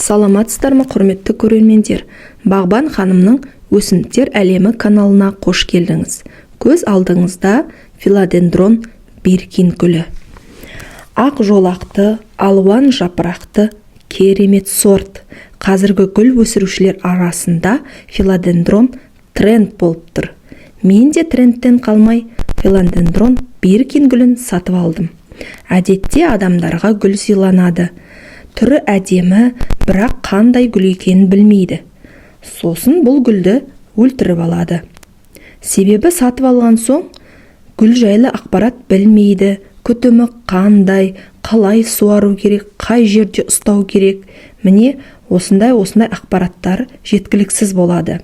Саламатсыздар ма, құрметті көрермендер! Бағбан ханымның өсімдіктер әлемі каналына қош келдіңіз! Көз алдыңызда филодендрон Биркин гүлі. Ақ жолақты, алуан жапырақты керемет сорт. Қазіргі гүл өсірушілер арасында филодендрон тренд болып тұр. Мен де трендтен қалмай, филодендрон Биркин гүлін сатып алдым. Әдетте адамдарға гүл сыйланады. Түрі әдемі, бірақ қандай гүл екенін білмейді. Сосын бұл гүлді өлтіріп алады. Себебі сатып алған соң гүл жайлы ақпарат білмейді: күтімі қандай, қалай суару керек, қай жерде ұстау керек. Міне, осындай осындай ақпараттар жеткіліксіз болады.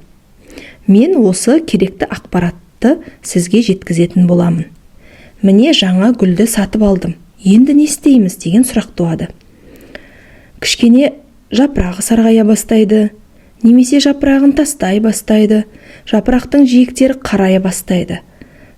Мен осы керекті ақпаратты сізге жеткізетін боламын. Міне, жаңа гүлді сатып алдым, енді не істейміз деген сұрақ туады. Кішкене жапырағы сарғая бастайды немесе жапырағын тастай бастайды, жапырақтың жиектері қарая бастайды.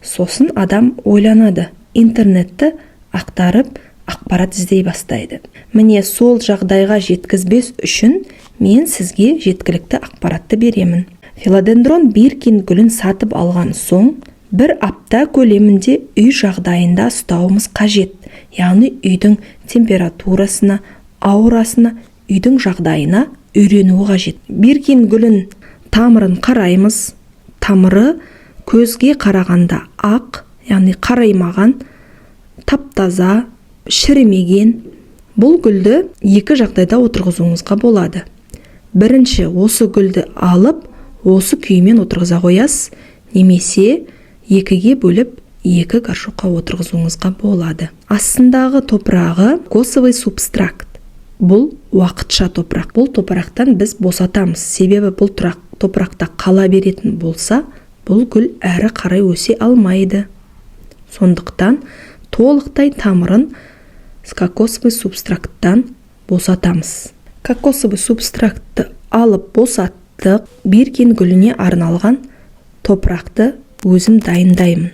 Сосын адам ойланады, интернетті ақтарып, ақпарат іздей бастайды. Міне, сол жағдайға жеткізбес үшін мен сізге жеткілікті ақпаратты беремін. Филодендрон Биркин гүлін сатып алған соң бір апта көлемінде үй жағдайында ұстауымыз қажет, яғни үйдің температурасына, аурасына, үйдің жағдайына үйренуі қажет. Биркин гүлін тамырын қараймыз. Тамыры көзге қарағанда ақ, яғни қараймаған, тап-таза, шірімеген. Бұл гүлді екі жағдайда отырғызуыңызға болады. Бірінші, осы гүлді алып, осы күйімен отырғыза қоясыз немесе екіге бөліп, екі горшокқа отырғызуыңызға болады. Астындағы топырағы кокосовый субстракт. Бұл уақытша топырақ. Бұл топырақтан біз босатамыз, себебі бұл топырақта қала беретін болса, бұл гүл әрі қарай өсе алмайды. Сондықтан толықтай тамырын кокосовый субстракттан босатамыз. Кокосовый субстрактты алып, босаттық. Биркин гүліне арналған топырақты өзім дайындаймын.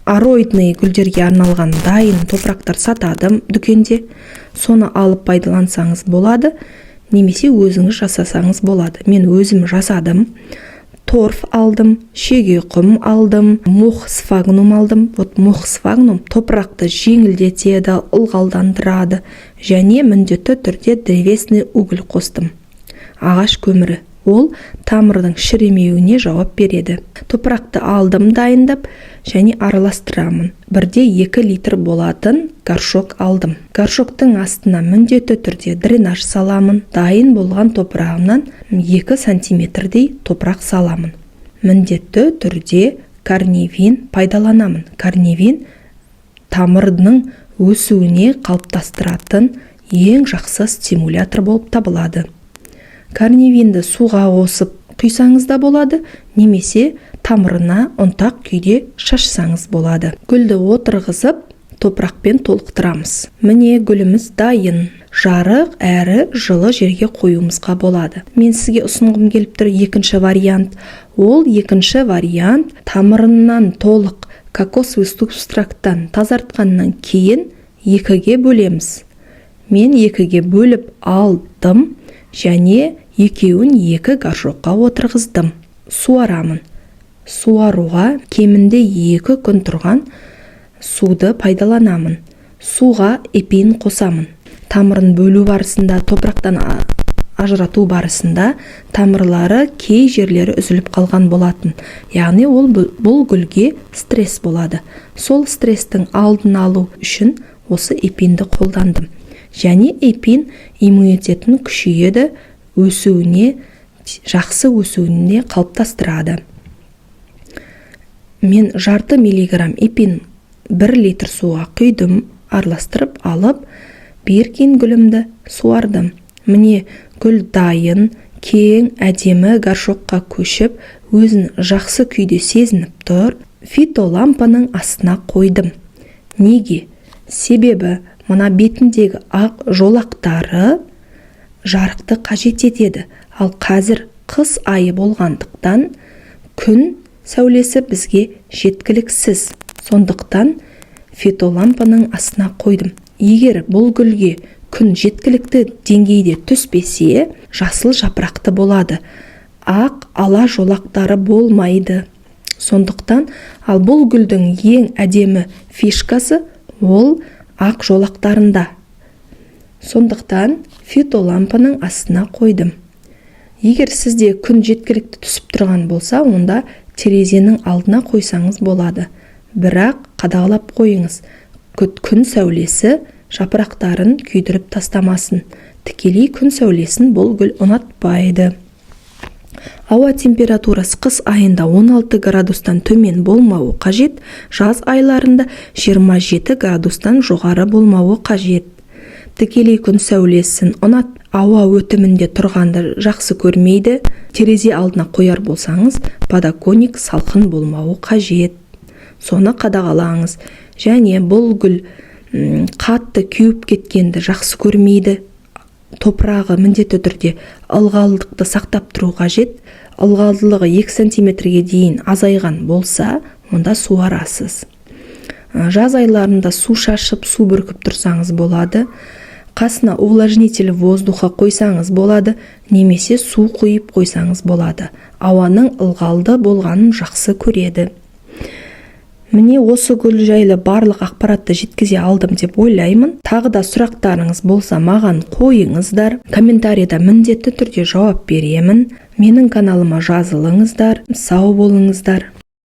Ароидный гүлдерге арналған дайын топырақтар сатады дүкенде. Соны алып пайдалансаңыз болады немесе өзіңіз жасасаңыз болады. Мен өзім жасадым. Торф алдым, шеге құм алдым, мох сфагнум алдым. Вот, мох сфагнум топырақты жеңілдетеді, ылғалдандырады. Және міндетті түрде древесный уголь қостым, ағаш көмірі. Ол тамырдың шірімеуіне жауап береді. Топырақты алдым дайындап және араластырамын. 1,2 литр болатын горшок алдым. Горшоктың астына міндетті түрде дренаж саламын. Дайын болған топырағымнан 2 сантиметрдей топырақ саламын. Міндетті түрде Корневин пайдаланамын. Корневин тамырдың өсуіне қалыптастыратын ең жақсы стимулятор болып табылады. Корневинді суға қосып құйсаңыз да болады немесе тамырына ұнтақ күйде шашсаңыз болады. Гүлді отырғызып, топырақпен толықтырамыз. Міне, гүліміз дайын. Жарық әрі жылы жерге қоюымызға болады. Мен сізге ұсынғым келіп тұр екінші вариант. Ол екінші вариант: тамырынан толық кокосовый субстракттан тазартқаннан кейін екіге бөлеміз. Мен екіге бөліп алдым және екеуін екі горшокқа отырғыздым. Суарамын. Суаруға кемінде 2 күн тұрған суды пайдаланамын. Суға Эпин қосамын. Тамырын бөлу барысында, топырақтан ажырату барысында тамырлары кей жерлері үзіліп қалған болатын, яғни ол бұл гүлге стресс болады. Сол стресстің алдын алу үшін осы Эпинді қолдандым. Және Эпин иммунитетін күшейеді, өсуіне, жақсы өсуіне қалыптастырады. Мен жарты миллиграмм Эпин 1 литр суға құйдым, араластырып алып, Биркин гүлімді суардым. Міне, гүл дайын. Кең, әдемі горшокқа көшіп, өзін жақсы күйде сезініп тұр. Фитолампаның астына қойдым. Неге? Себебі мына бетіндегі ақ жолақтары жарықты қажет етеді. Ал қазір қыс айы болғандықтан, күн сәулесі бізге жеткіліксіз. Сондықтан фитолампаның астына қойдым. Егер бұл гүлге Күн жеткілікті деңгейде түспесе, жасыл жапырақты болады, ақ ала жолақтары болмайды. Сондықтан, ал бұл гүлдің ең әдемі фишкасы ол ақ жолақтарында. Сондықтан фитолампаның астына қойдым. Егер сізде күн жеткілікті түсіп тұрған болса, онда терезенің алдына қойсаңыз болады. Бірақ қадағалап қойыңыз, күн сәулесі жапырақтарын күйдіріп тастамасын. Тікелей күн сәулесін бұл гүл ұнатпайды. Ауа температурасы қыс айында 16 градустан төмен болмауы қажет, жаз айларында 27 градустан жоғары болмауы қажет. Тікелей күн сәулесін ұнат, ауа өтімінде тұрғанды жақсы көрмейді. Терезе алдына қояр болсаңыз, подоконник салқын болмауы қажет, соны қадағалаңыз. Және бұл гүл қатты кеуіп кеткенді жақсы көрмейді. Топырағы міндетті түрде ылғалдықты сақтап тұру қажет. Ылғалдылығы 2 сантиметрге дейін азайған болса, онда суарасыз. Жаз айларында су шашып, су бүркіп тұрсаңыз болады. Қасына увлажнитель воздуха қойсаңыз болады немесе су құйып қойсаңыз болады. Ауаның ылғалды болғанын жақсы көреді. Міне, осы гүл жайлы барлық ақпаратты жеткізе алдым деп ойлаймын. Тағы да сұрақтарыңыз болса, маған қойыңыздар комментарийда, міндетті түрде жауап беремін. Менің каналыма жазылыңыздар. Сау болыңыздар.